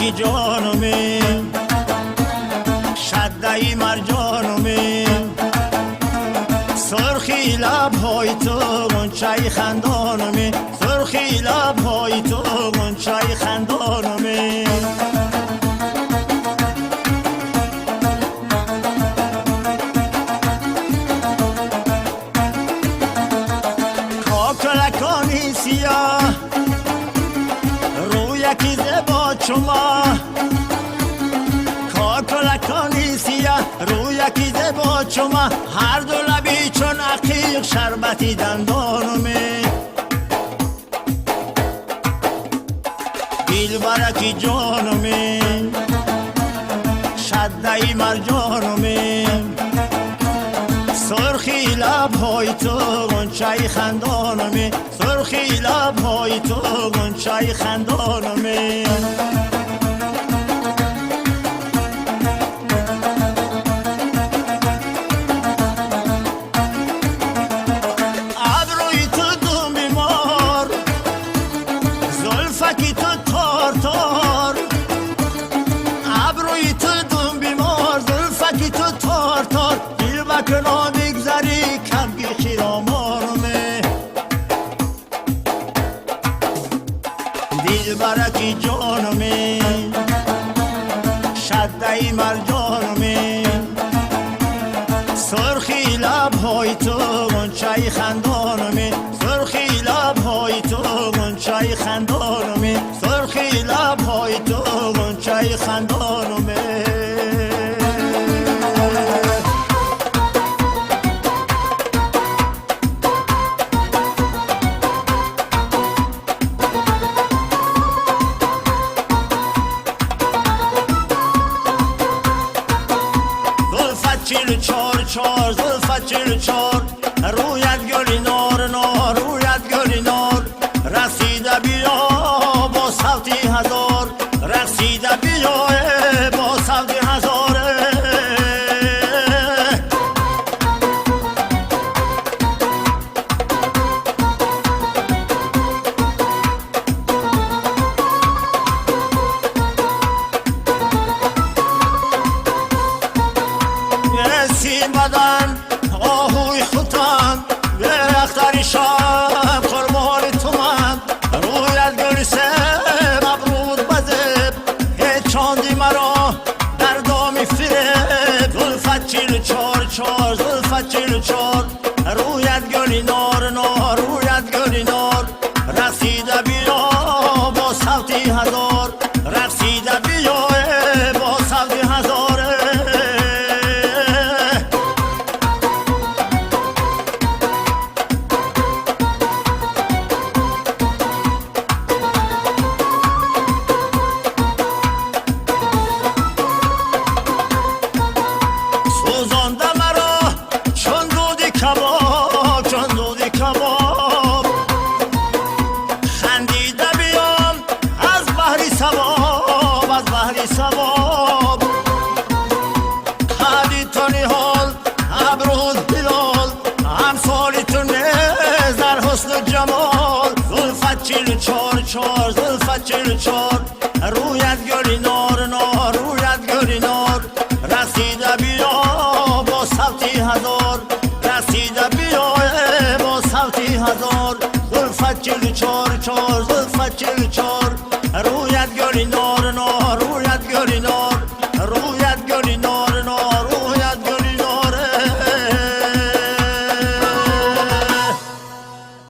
Дилбараки ҷонуме, шаддаи марҷонуме, сурхи лабҳои ту ғунчаи хандонуме, сурхи лабҳои ту ғунчаи хандонуме. Кокулакони сиёҳ, рӯяки зебо чумо, кокулакони сиёҳ, рӯяки зебо чумо, ҳар ду лаби чун ақиқ шарбати дандонуме. Дилбараки ҷонуме, шаддаи марҷонуме, сурхи лабҳои ту ғунчаи хандонуме, сурхи лабҳои ту ғунчаи хандонуме. Абрӯи ту дум бимор, зулфаки ту тор тор, абрӯи ту дум бимор, зулфаки ту тор тор, дилбакро бигзарӣ камги хиромонуме. Дилбараки ҷонуме, шаддаи марҷонуме, сурхи лабҳои ту ғунчаи хандонуме, сурхи лабҳои ту ғунчаи хандонуме, сурхи лабҳои ту ғунчаи хандонуме. Зулфат 44 чор, зулфат 44, рӯят гули нор нор, рӯят гули нор, расида биё бо савти ҳазор, расида биё бо савти ҳазор. Сим бадан оҳуи хутан, беахтари шаб қурбони туман, рӯят гули себ, абрӯд ба зеб, ҳечонди маро дар доми фиреб. Зулфат 44 чор, зулфат 44, рӯят гули нор нор, рӯят гули нор, расида биё бо савти ҳазор, расида биё бо савти ҳазор. Сӯзонда маро чун дуди кабоб, чун дуди кабоб, хандида биём аз баҳри савоб, аз баҳри савоб. Қади ту ниҳол, абрӯд ҳилол, ҳамсоли ту нест дар ҳусну ҷамол. Зулфат 44 чор, зулфат 44, рӯят гули нор нор, рӯят гули нор, расида биё бо савти ҳазор, расида биё бо савти ҳазор. Зулфат 44 чор, зулфат 44, рӯят гули